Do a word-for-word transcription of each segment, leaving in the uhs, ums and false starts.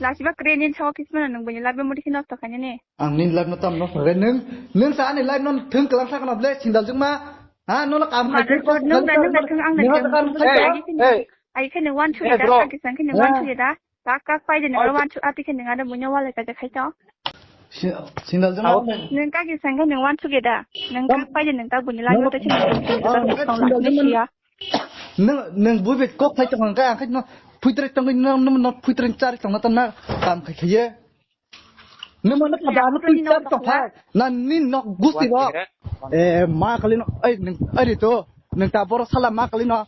Lasiba kre nin sao kismano nung bini labe mudi kino to kanya ne. Ang nin life no tam no sare nung, nung sa ani life no thung kelang sa kana ble sindal jung ma. Ha, no no kam khai Mother God, nung da nung da thung ang da thung. Ai khe nung wan thu da, ang khe sang khe nung wan thu da. Tak kak pai de nung wan thu ati khe nung ada bunya wale ka de khai to. Sindal jung ma. Nung kak khe sang khe nung wan thu da. Nung kak pai de nung tak bunya labe to sindal jung ma. Nung, nung bui bet kok khai tong kha, ang khai no phuitrek tong no, no, no phuitrek chari tong na tam na kam khai khai ye. Nung mo na ka da no phuitrek tong kha. Na ni nok gusti ro. Eh, ma kali no, ai nung, ai ri to. Nung ta boro sala ma kali no.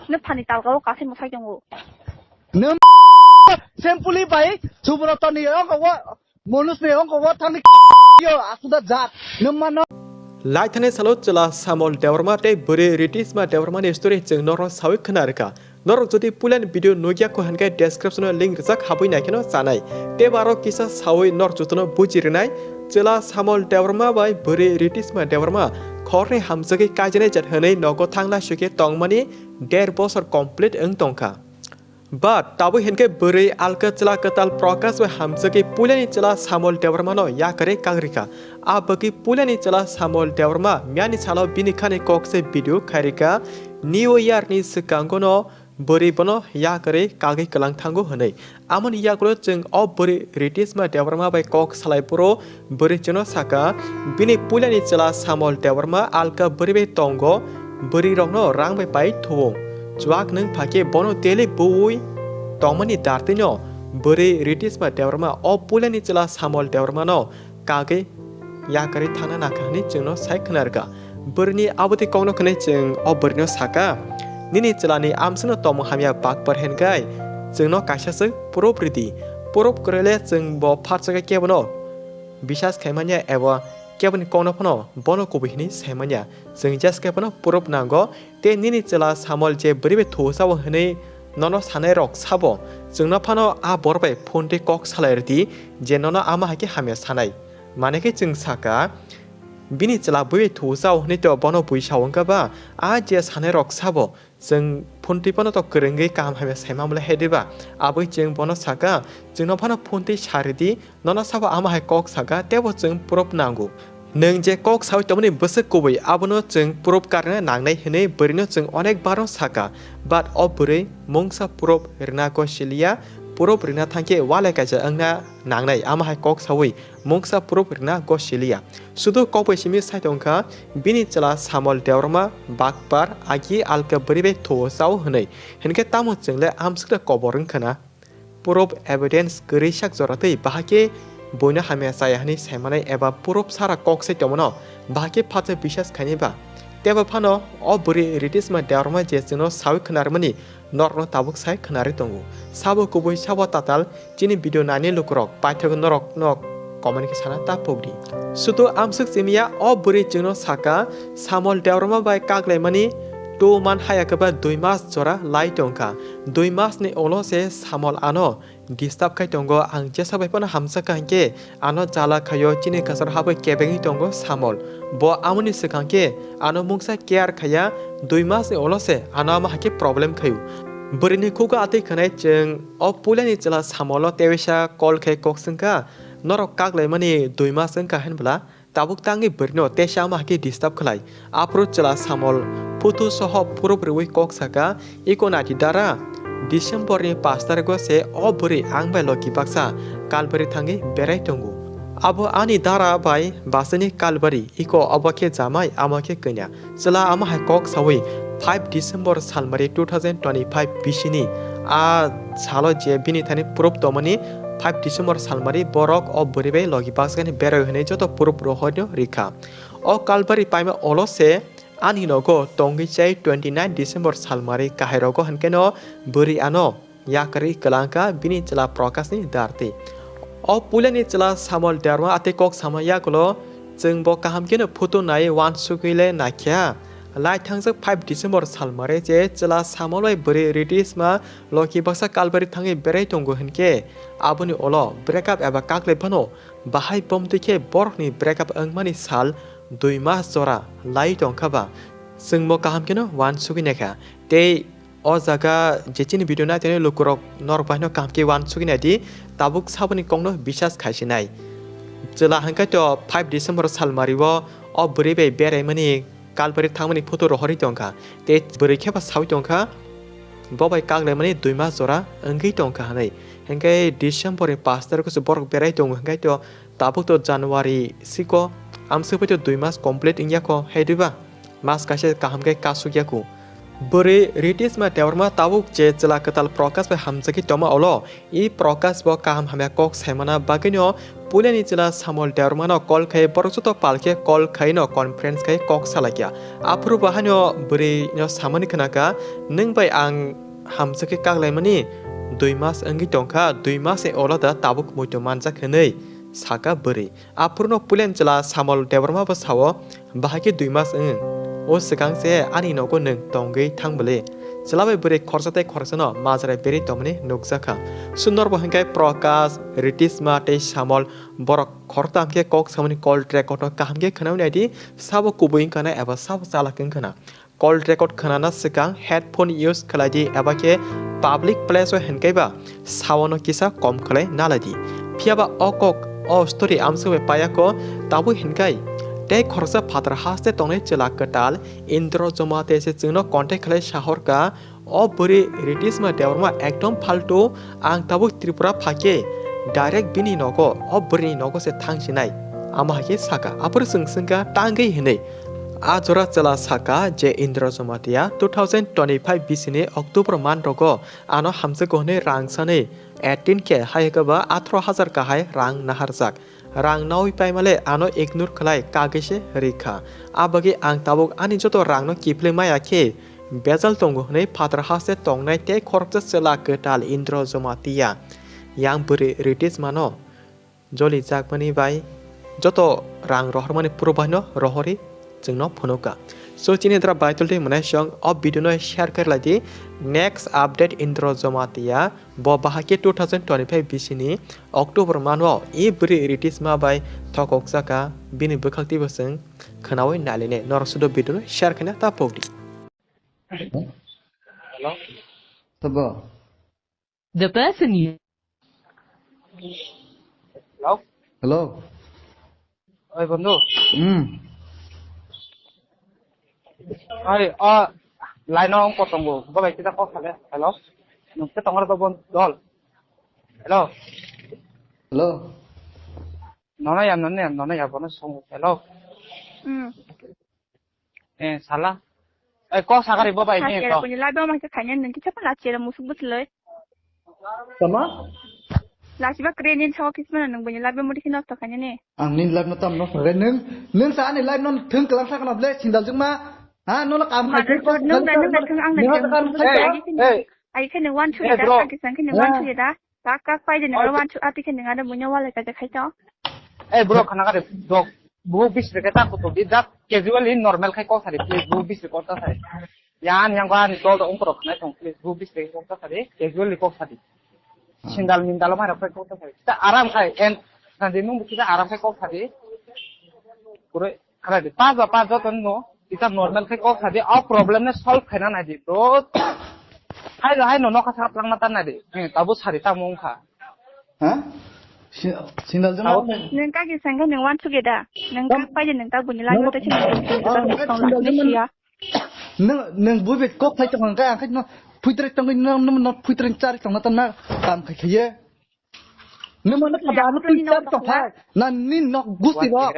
No phani talga o kasai mo sai tong o. Nung sempuli bai, subro to ni ong ko. Monus ni ongko wa thangni yo asuda jat. Nung mano. Laithani salo chwla Samol Debbarma tei bwrwi Ritisma Debbarma ni story chwng norok sawi khna rwkha. Norok jodi puilani video nukya kho hwnkhe description o link rijak habwi naikheno chanai. Tei aro kisa sawi norok jotono buji rwnai. Chwla Samol Debbarma bai bwrwi Ritisma Debbarma khorni hamjagwi kaijaknai jat hwnwi nogo thangna sukhe tongmani der bosor complete wng tongkha. But tabuk hinkhe bwrwi alka chwla kwtal Prakash bai hamjagwi puilani chwla Samol Debbarmano yakarwi kagrikha. A bagwi puilani chwla Samol Debbarma miyani salo bini khani kok se video khairikha, New Year ni swkango no bwrwi bono yakarwi kagwi kwlang thango hwnwi. Amoni yagulo chwng o bwrwi Ritisma Debbarma bai kok salai phuru bwrwi chwngno saka, bini puilani chwla Samol Debbarma alka bwrwi bai tongo, bwrwi rokno rang bai pai thuo. Chuak nwng phakhe bono teli buwi tongmani dartwino bwrwi Ritisma Debbarma o puilani chwla Samol Debbarmano kagwi yakarwi thangna nangkha hwnwi chwngno sai khna rwkha. Bwrwini abotwi kokno khwnwi chwng o bwrwino saka, "Nini chwlani amswkno tongmung hamya bakpar henkai chwngno kaisa swk proof ridi. Proof kwrwile chwng bo pharchakhe kebono bisas khaimanya eba keboni kokno phano bono kubui hwnwi saimanya. Chwng jeskhe phano proof nango, tei nini chwla Samol je bwrwi bai thuo sao hwnwi nono sanai rok sabo, chwngno phano a borok bai phone twi kok salai rwdi je nono ama hai khe hamya sanai." Mane khe chwng saka, "Bini chwla bui bai thuo sao hwnwi to bono bui sao wngkha ba? A je sanai rok sabo, chwng phone twi phano to kwrwngwi kaham hamya saima mole hai diba? Abwi chwng bono saka, chwngno phano phone twi sa rwdi, nono sabo ama hai kok saka, teibo chwng proof nango. Nwng je kok sawi tongmani bwswk kubui, abono chwng proof karna nangnai," hwnwi bwrwino chwng onek barno saka. But o bwrwi mungsa proof rwna kosiliya, proof rwna thangkhe walai kaisa wngna nangnai, ama hai kok sawi mungsa proof rwna gosiliya. Sudu kokbai simi sai tongkha, bini chwla Samol Debbarma bakpar agi alka bwrwi bai thuo sao hwnwi. Hinkhe tamo chwngle amswkre kobor wngkha na? Proof evidence kwrwi sak jora twi bahai khe buino hamya chaya hwnwi saimanai eba proof sara kok sai tongmano bahai khe phatsa bisas khainai ba? Teibo phano o bwrwi Ritisma Debbarma je chwngno sawi khna rwmani norokno tabuk sai khwnarwi tongo. Sabo kubui sabo tatal chini video nainai lukurok paithak norokno comment khe sana ta pokdi. Sudu amswk simiya o bwrwi chwngno saka Samol Debbarma bai kaglaimani two month haya khe ba dui mas jora lai tongkha. Dui mas ni ulo se Samol ano disturb khai tongo, ang jesa bai phano hamjakha hinkhe ano chala khaio, chini kwcharo habwi kebengwi tongo Samol. Bo amoni swkang khe ano mungsa care khaiya, dui mas ni ulo se ano ama hai khe problem khaio. Bwrwini khugo atwi khwnai chwng o puilani chwla Samolo teisa call khai kok swngkha, "Norok kaglaimani dui mas wngkha hinbwla tabuk tangwi bwrwino teisa ama hai khe disturb khlai?" Aphuru chwla Samol photo soho proof rwui kok saka, "Iko naidi dara, December ni pash tarigo se o bwrwi ang bai logi baksa Kalbari thangwi berai tongo. Abo ani dara bai bachani Kalbari, iko obo khe jamai, amo khe kanya." Chwla ama hai kok sawi five December salmari two thousand twenty-five bisini a salo je bini thani proof tongmani, five December salmari borok o bwrwi bai logi baksa khe berai hwnwi joto proof rohorno rikha. O Kalbari paima ulo se ani nogo tongwi chai twenty nine December salmari kahai rogo hinkhe no bwrwi ano yakarwi kwlangkha bini chwla Prakashni dartwi. O puilani chwla Samol Debbarma atwi kok sama yagulo chwng bo kaham kheno photo nai uansugwi le naikha. Lai thangjak five December salmari je chwla Samol bai bwrwi Ritisma logi baksa Kalbari thangwi berai tongo hinkhe aboni ulo breakup eba kaklai phano bahai bomtwi khe borokni breakup wngmani sal dui mas jora lai tongkha ba? Chwng bo kaham kheno uansugwi naikha. Tei O jaga je chini video nai tongnai lukurok norok bai no kaham khe uansugwi nai di, tabuk saboni kokno bisas khai sinai. Chwla hwnkhe to five December salmari o, o bwrwi bai beraimani kalbari thangmani photo rohorwi tongkha. Tei bwrwi khe ba saui tongkha, bo bai kaklaimani dui mas jora wngwi tongkha hwnwi. Hwnkhe December ni pash tarikh o se borok berai tongo hwnkhe to tabuk to January siko amswk bai to dui mas complete wngya kho hai diba? Mas kaisa kaham khe kasuk yaku. Bwrwi Ritisma Debbarma tabuk je chwla kwtal Prakash bai hamjagwi tongma olo, i Prakash bo kaham hamya kok saimana bagwino puilani chwla Samol Debbarmano call khai borok joto pal khe call khaino conference khai kok salaikha. Aphuru bo haino bwrwino samani khnakha, "Nwng bai ang hamjagwi kaklaimani dui mas wngwi tongkha, dui mas ni ulo da tabuk muitu manjak," hwnwi sakha bwrwi. Aphuruno puilani chwla Samol Debbarma bo sao, "Bahai khe dui mas wng. O swkang se ani nogo nwng tongwi thang bwle." Chwla bai bwrwi khoroksa tei khoroksano majra berwi tongmani nukjakha. Sundor bo hwnkhe Prakash, Ritisma tei Samol borok khoroktham khe kok samani call record no kaham khe khwnao naidi, sabo kubui wngkha na eba sabo chalak wngkha na. Call record khwnana swkang headphone use khlai di eba khe public place o hwnkhe ba sound no kisa kom khlai nalai di. Phiya ba o kok o story amswk bai paya kho, tabuk hwnkhe tei khoroksa phatar haste tongnai chwla kwtal Indra Jamatia se chwngno contact khlai sahor kha, "O bwrwi Ritisma Debbarma ekdom phaltu, ang tabuk Tripura phakhe direct bini nogo, o bwrwini nogo se thang sinai." Amo hai khe sakha, aphuru chwng swngkha tangwi hwnwi. A jora chwla sakha je Indra Jamatia two thousand twenty-five bisini October month rogo ano hamjakgo hwnwi rang sanwi eighteen K hai khe ba atharo hajar kahai rang naharjak. Rang naui paimale ano ignore khlai kagwi se rikha. A bagwi ang tabuk ani joto rangno kiphilwi maya khe bejal tongo hwnwi phatar haste tongnai tei khoroksa chwla kwtal Indra Jamatia yang bwrwi Ritismano joli jakmani bai joto rang rohormani puro baino rohorwi chwngno phunukha. So chini dra Baitul tei mwnaisong o video no share khe lai di. Next update Indra Jamatia bo bahai khe two thousand twenty-five bisini October month o e bwrwi Ritisma bai thokok chakha, bini bwkhak twibo chwng khwnaui nailainai. Norok sudo video no share khaina ta pok di. Hello? Tabo. The person you Hello? Hello? Oi, bondhu. Hmm. Oi, o, line o ongko tongo. Bo bai kita kok sale. Hello? Nungke tongor do bon dol. Hello? Hello? Nono ya, nono ya, nono ya, bono songo. Hello? Hmm. Eh, sala. Eh, kok sakari bo bai ni to. Kuni labi ma khaina nung kicha pala chera musuk butloi. Tama? Lasiba kre nin sawa kismana nung bini labi mudi kino to khaina ni. Ang nin live no tam no re nung, nung sa ani live no thung kelang sa kana ble sindal jung ma. Ha, no na kam khai. Nung da nung da thung ang da thung. Ai khe nung wan chu da, kisang khe nung wan chu da. Tak kak pai de nung wan chu ati khe nung ada bunya wala ka khai to. Eh, bro, khana kare dok. Buhuk bisri khe ta kutuk di, just casually normal khai kok sari, please, buhuk bisri kok ta sari. Yan yang ko ani dol dok ungkorok khnai tong, please, buhuk bisri kok ta sari, casually kok sari. Sindal mindal mai rok khai kok ta sari. Ta aram khai, en, nang di nung bukhi ta aram khai kok sari. Kure, khara di, pas ba pas joto no, ita normal khai kok sari, o problem ne solve khaina nai di, bro. Hai lo, hai no, nokha sa plangna ta nai di. Eh, tabu sari ta mung kha. Ha? Si-, sindal jema. Nung kaki sangka nung wan suge da. Nung kak pai de nung ta buni lagi ta sini. Nung, nung bui bit kok thai tong kha, ang khai no phuitrek tong, no, no, no, phuitrek chari tong na ta na kam khai khai ye. Nung mo na ka da no phuitrek tong khai. Na ni nok gusti ro.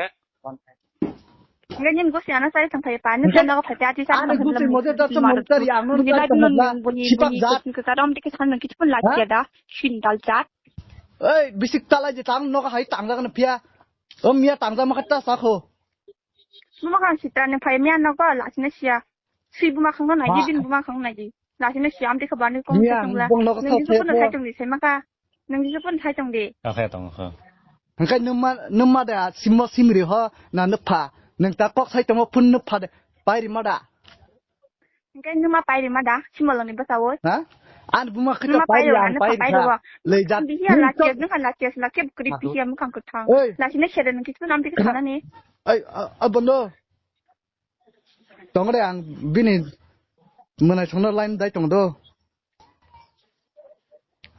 Ngen nyen gosi ana sari thang thai pa, nung thang dago phai ati sari thang thai. Ani gosi mode da to mong tari ang no sari thang thai. Buni buni buni ka rom dikhe san nung kichpun lagi da, sindal jat. Ei, bisik talai je tang nok hai tang dagan phiya. O miya tang da ma kata sa kho. Buma khang sitra ne phai miya nok ba lachina siya. Sui buma khang no nai di, bin buma khang nai di. Lachina siya am dikhe bani kong sa thang la. Nung kichpun thai tong di sai maka. Nung kichpun thai tong di. Akhe tong kho. Hingkai nung ma, nung ma da simo simri ho na nupha. Nung ta kok sai tong phun nupha de. Pai ri ma da. Hingke numa pairi ma da, simolongni bwsao. Ha? An buma khito pairi, ang pairi kha. Lei jat. Bihiya lachiyas, nung kha lachiyas, lachiyas bwkri bihiya mukhang kwthang. Lachina sere nung kisu nam dikhe sanani. Ai, a, a bondo. Tongre ang bini mwnai songno line dai tong do.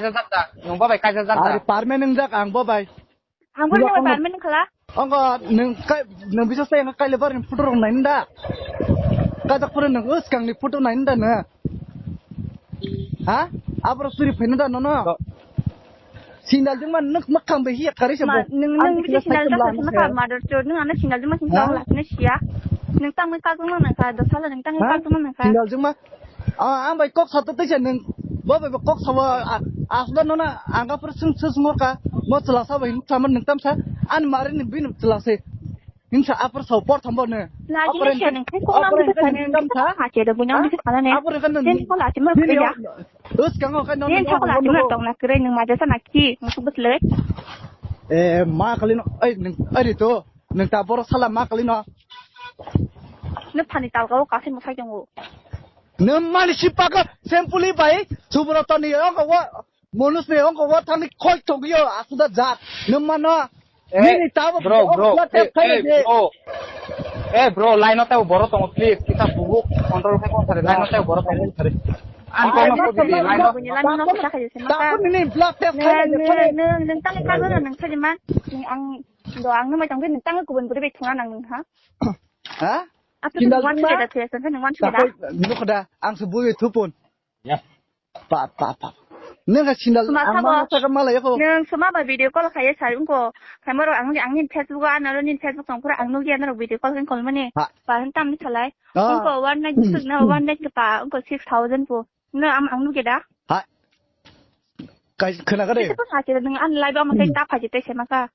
kaijak jak da. Nwng bo bai kaijak jak da. Ari permanent jak ang bo bai. Ang bo nwng permanent khala. Ongo nwng kai nwng bisa sai ang kai lebar ni photo rok nai da. Kaijak pura nwng uskang ni photo nai da na. Ha? Abro suri phaina da nono. Sindal jingma nuk makhang be hiya kari se. Nwng nwng bisa sindal jingma sin ka mother chod nwng ana sindal jingma sin ka la ne siya. Nwng tang me ka jingma na ka do sala nwng tang me ka jingma na ka. Sindal jingma. Ah, ang bai kok sato tei se nwng. Bo bai kok sawa asda nono ang ka pura sung sung ka. Mo chwla sa bai hin sama nwng tam sa. An mari ni bin chwla se. Hinsa apor sa por thambo ne. Na jini se nwng kai kok nam ka sa nwng tam sa. Ha che do bunyang bisa khala ne. Apor kan. Ten ko la che mar kya. Us kang o kan. Ten ko la che mar tong na kre nwng ma jasa na ki. Nwng su bus le. Eh, ma kali no. Ai nwng ai to. Nwng ta boro sala ma kali no. Nwng phani talga o kasi mo sai tongo. Nwng mani sipaka sempuli bai. Subro toni o ko. Monus ni ongko wa thangni khoi thok yo asuda jat. Nwng mano. Eh, nini tabo bro, bro, blood test eh, khai eh, de. Bro. Eh, bro, line o tabo boro tongo, please. Kita bubu control khai kon sare, line o tabo boro tongo sare. An ko ko di line o. Line o ko khai se maka. Tabo nini blood test khai de. Neng tang ka gana nang sari man. Neng ang do ang no mai tang neng tang ko bon buri be thunga nang ha. Ha? Apa tu wan sida tu ya, neng wan sida. Nukda ang se buye thupun. Ya. Pa, pa, pa. Neng ka sindal ang ma sa ka mala yako. Neng suma ba video call khaya sai ungko. Khamaro ang ang ni Facebook a naro ni Facebook tong pura ang nugi naro video call kan call mani. Pa han tam ni khalai. Ungko one night suk na one night pa ungko six thousand po. Na am ang nugi da. Ha. Kai khana ka de. Itu pun hasil neng an live am kai ta phaji te sema ka.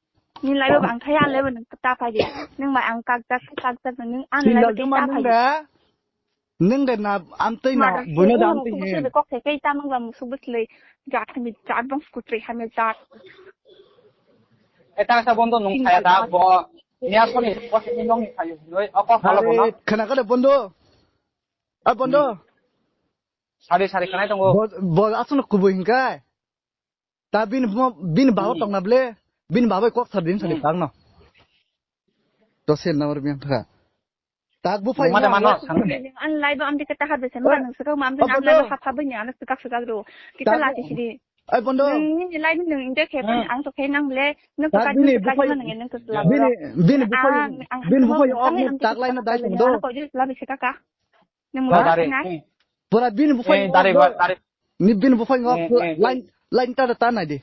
Ni live ang khaya live neng ta phaji. Neng ma ang kak jak kak jak neng an live ta phaji. Nwng de na amtwi no, buino da amtwi he. Kok se kai tamang ba musuk bwslai. Jat hami jat bong skutri hami jat. Eta sa bondo nung khaya da bo. Niya soni kok se nung ni khayo. Oi, apa kalau bono? Khana kade bondo. A bondo. Sari sari kanai tongo. Bo, bo asno kubu hinkai. Ta bini bo, bini babo tongna ble, bini babo kok sar din sani tang no. To sen na biang kha. Tak bu phai. Mane mano sang ne. An live am dikhe ta hadbe sen ba nang sakau mam din an live ha pha bini an sakak sakak ro. Kita lati sidi. Ai bondo. Ni live nang inde khe ang to khe nang le nang sakak bini bu phai nang nang to la. Bini bini bu phai. Bini bu phai ok tak lai na dai bondo. Ko jil la bi sakaka. Nang mo. Pura bini bu phai. Ni bini bu phai ngok line line ta ta nai di.